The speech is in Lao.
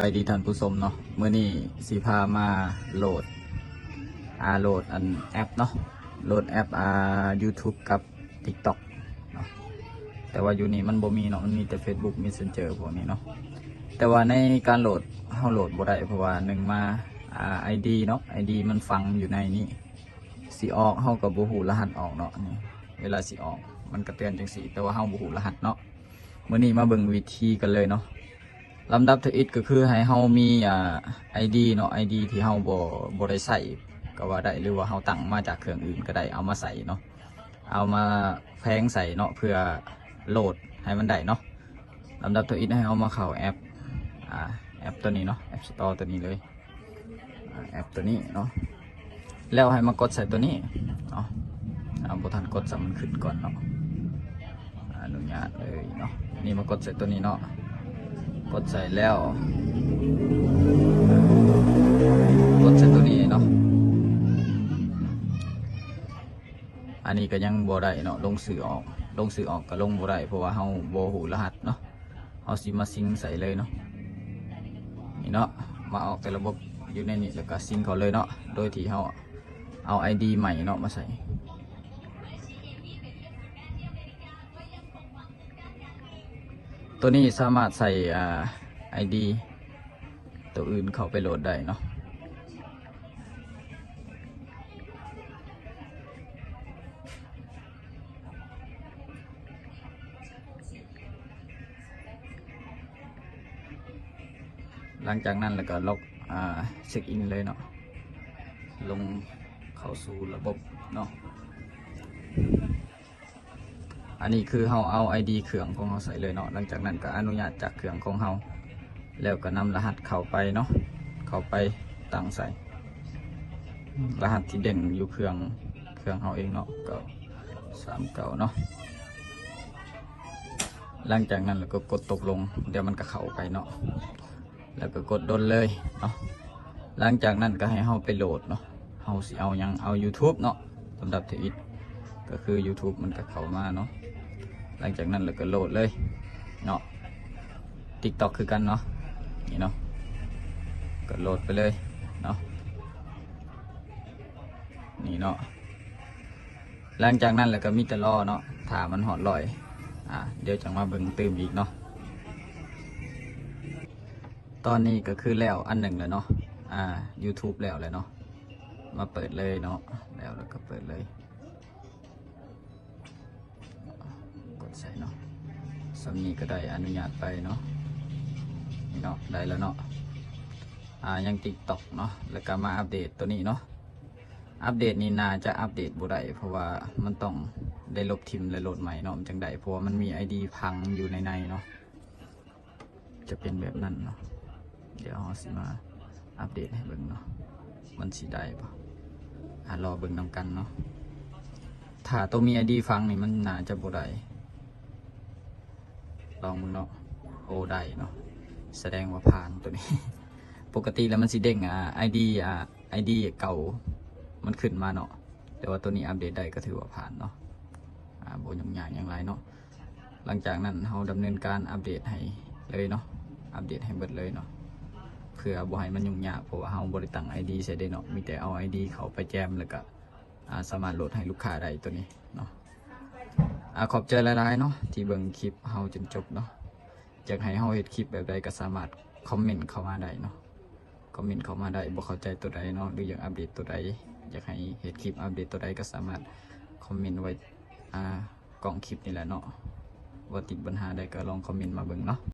ສະບາຍດີທ່ານຜູ້ຊົມເນາະ, ມື້ນີ້ຊິພາມາໂຫຼດ ອາ ໂຫຼດອັນແອັບເນາະ, ໂຫຼດແອັບ ອາ ຢູທູບກັບຕິກຕັອກເນາະ. ແຕ່ວ່າຢູ່ນີ້ມັນບໍ່ມີເນາະ, ມັນມີແຕ່ເຟສບຸກ ເມສເຊັນເຈີ ພວກນີ້ເນາະ. ແຕ່ວ່າໃນການໂຫຼດ ເຮົາໂຫຼດບໍ່ໄດ້ ເພາະວ່າໜຶ່ງມາ ອາ ໄອດີເນາະ, ໄອດີມັນຝັງຢູ່ໃນນີ້. ຊິອອກ ເຮົາກໍບໍ່ຮູ້ລະຫັດອອກເນາະ. ນີ້ ເວລາຊິອອກ ມັນກໍເຕືອນຈັ່ງຊີ້ ແຕ່ວ່າເຮົາບໍ່ຮູ້ລະຫັດເນາະ. ມື້ນີ້ມາເບິ່ງວິທີກັນເລີຍເນາະ. ລຳດັບທຳອິດກໍຄືໃຫ້ເຮົາມີ ອາ ໄອດີເນາະ, ໄອດີທີ່ເຮົາບໍ່ ບໍ່ໄດ້ໃຊ້ກໍວ່າໄດ້ ຫຼືວ່າເຮົາຕັ້ງມາຈາກເຄື່ອງອື່ນກໍໄດ້ ເອົາມາໃສ່ເນາະ, ເອົາມາແຝງໃສ່ເນາະ ເພື່ອໂຫຼດໃຫ້ມັນໄດ້ເນາະ. ລຳດັບທຳອິດໃຫ້ເຮົາມາເຂົ້າແອັບ ອາ ແອັບຕົວນີ້ເນາະ, ແອັບສະຕໍຕົວນີ້ເລີຍ. ອາ ແອັບຕົວນີ້ເນາະ, ແລ້ວໃຫ້ມາກົດໃສ່ຕົວນີ້ເນາະ. ອາ ບໍ່ທັນກົດຊ້ຳ ມັນຂຶ້ນກ່ອນເນາະ, ອະນຸຍາດເລີຍເນາະ. ນີ້ມາກົດໃສ່ຕົວນີ້ເນາະ, ກົດໃສ່ແລ້ວ ກົດໃສ່ຕົວນີ້ເນາະ. ອັນນີ້ກໍຍັງບໍ່ໄດ້ເນາະ, ລົງຊື່ອອກ ລົງຊື່ອອກກໍລົງບໍ່ໄດ້ ເພາະວ່າເຮົາບໍ່ຮູ້ລະຫັດເນາະ. ເຮົາຊິມາຊິງໃສ່ເລີຍເນາະ. ນີ້ເນາະ, ມາອອກແຕ່ລະບົບຢູ່ໃນນີ້ ແລ້ວກໍຊິງເຂົ້າເລີຍເນາະ, ໂດຍທີ່ເຮົາເອົາໄອດີໃໝ່ເນາະມາໃສ່. ຕົວນີ້ສາມາດໃສ່ ອາ ໄອດີຕົວອື່ນເຂົ້າໄປໂຫຼດໄດ້ເນາະ. ຫຼັງຈາກນັ້ນແລ້ວກໍລັອກ ອາ ເຊັກອິນເລີຍເນາະ, ລົງເຂົ້າສູ່ລະບົບເນາະ. ອັນນີ້ຄືເຮົາເອົາໄອດີເຄື່ອງຂອງເຮົາໃສ່ເລີຍເນາະ. ຫຼັງຈາກນັ້ນກໍອະນຸຍາດຈາກເຄື່ອງຂອງເຮົາ ແລ້ວກໍນຳລະຫັດເຂົ້າໄປເນາະ, ເຂົ້າໄປຕັ້ງໃສ່ ລະຫັດທີ່ເດັ່ນຢູ່ເຄື່ອງ ເຄື່ອງເຮົາເອງເນາະ, ເກົ້າສາມເກົ້າເນາະ. ຫຼັງຈາກນັ້ນແລ້ວກໍກົດຕົກລົງ, ດຽວມັນກໍເຂົ້າໄປເນາະ. ແລ້ວກໍກົດດົນເລີຍເນາະ. ຫຼັງຈາກນັ້ນກໍໃຫ້ເຮົາໄປໂຫຼດເນາະ, ເຮົາຊິເອົາຫຍັງ? ເອົາຢູທູບເນາະ. ລຳດັບທຳອິດກໍຄືຢູທູບມັນກໍເຂົ້າມາເນາະ. ຫຼັງຈາກນັ້ນແລ້ວກໍໂຫຼດເລີຍເນາະ, ຕິກຕັອກຄືກັນເນາະ, ນີ້ເນາະ, ກໍໂຫຼດໄປເລີຍເນາະ, ນີ້ເນາະ. ຫຼັງຈາກນັ້ນແລ້ວກໍມີແຕ່ລໍເນາະ, ຖ້າມັນຮອດຮ້ອຍ ອາ ດຽວຈັ່ງມາເບິ່ງຕື່ມອີກເນາະ. ຕອນນີ້ກໍຄືແລ້ວອັນໜຶ່ງແລ້ວເນາະ, ອາ ຢູທູບແລ້ວແຫຼະເນາະ. ມາເປີດເລີຍເນາະ, ແລ້ວ ແລ້ວກໍເປີດເລີຍ, ກົດໃສ່ເນາະ. ສ່ຳນີ້ກໍໄດ້ອະນຸຍາດໄປເນາະ, ນີ້ເນາະ, ໄດ້ແລ້ວເນາະ. ອາ ຍັງຕິກຕັອກເນາະ, ແລ້ວກໍມາອັບເດດຕົວນີ້ເນາະ. ອັບເດດນີ້ໜ້າຈະອັບເດດບໍ່ໄດ້ ເພາະວ່າມັນຕ້ອງໄດ້ລົບຖິ້ມ ແລະ ໂຫຼດໃໝ່ເນາະ ມັນຈັ່ງໄດ້, ເພາະວ່າມັນມີໄອດີຝັງຢູ່ໃນໃນເນາະ. ຈະເປັນແບບນັ້ນເນາະ. ດຽວເຮົາຊິມາອັບເດດໃຫ້ເບິ່ງເນາະ, ມັນຊິໄດ້ບໍ່? ອາ ລໍເບິ່ງນຳກັນເນາະ. ຖ້າໂຕມີໄອດີຝັງນີ້ ມັນໜ້າຈະບໍ່ໄດ້, ລອງເບິ່ງເນາະ. ໂອ້ ໄດ້ເນາະ, ສະແດງວ່າຜ່ານໂຕນີ້. ປົກກະຕິແລ້ວມັນຊິເດ້ງ ອາ ໄອດີ ອາ ໄອດີເກົ່າມັນຂຶ້ນມາເນາະ, ແຕ່ວ່າໂຕນີ້ອັບເດດໄດ້ກໍຖືວ່າຜ່ານເນາະ. ອາ ບໍ່ຫຍຸ້ງຍາກຫຍັງຫຼາຍເນາະ. ຫຼັງຈາກນັ້ນເຮົາດຳເນີນການອັບເດດໃຫ້ເລີຍເນາະ, ອັບເດດໃຫ້ເບິດເລີຍເນາະ, ເພື່ອບໍ່ໃຫ້ມັນຫຍຸ້ງຍາກ ເພາະວ່າເຮົາບໍ່ໄດ້ຕັ້ງໄອດີໃສ່ເດ້ເນາະ, ມີແຕ່ເອົາໄອດີເຂົ້າໄປແຈມ ແລ້ວກະ ອາ ສາມາດໂຫຼດໃຫ້ລູກຄ້າໄດ້ໂຕນີ້ເນາະ. ອາ ຂອບໃຈຫຼາຍໆເນາະ ທີ່ເບິ່ງຄລິບເຮົາຈົນຈົບເນາະ. ຢາກໃຫ້ເຮົາເຮັດຄລິບແບບໃດກໍສາມາດຄອມເມັນເຂົ້າມາໄດ້ເນາະ, ຄອມເມັນເຂົ້າມາໄດ້, ບໍ່ເຂົ້າໃຈຕົວໃດເນາະ ຫຼືຢາກອັບເດດຕົວໃດ, ຢາກໃຫ້ເຮັດຄລິບອັບເດດຕົວໃດ ກໍສາມາດຄອມເມັນໄວ້ ອາ ກ້ອງຄລິບນີ້ແຫຼະເນາະ ວ່າຕິດບັນຫາໃດ ກໍລອງຄອມເມັນມາເບິ່ງເນາະ.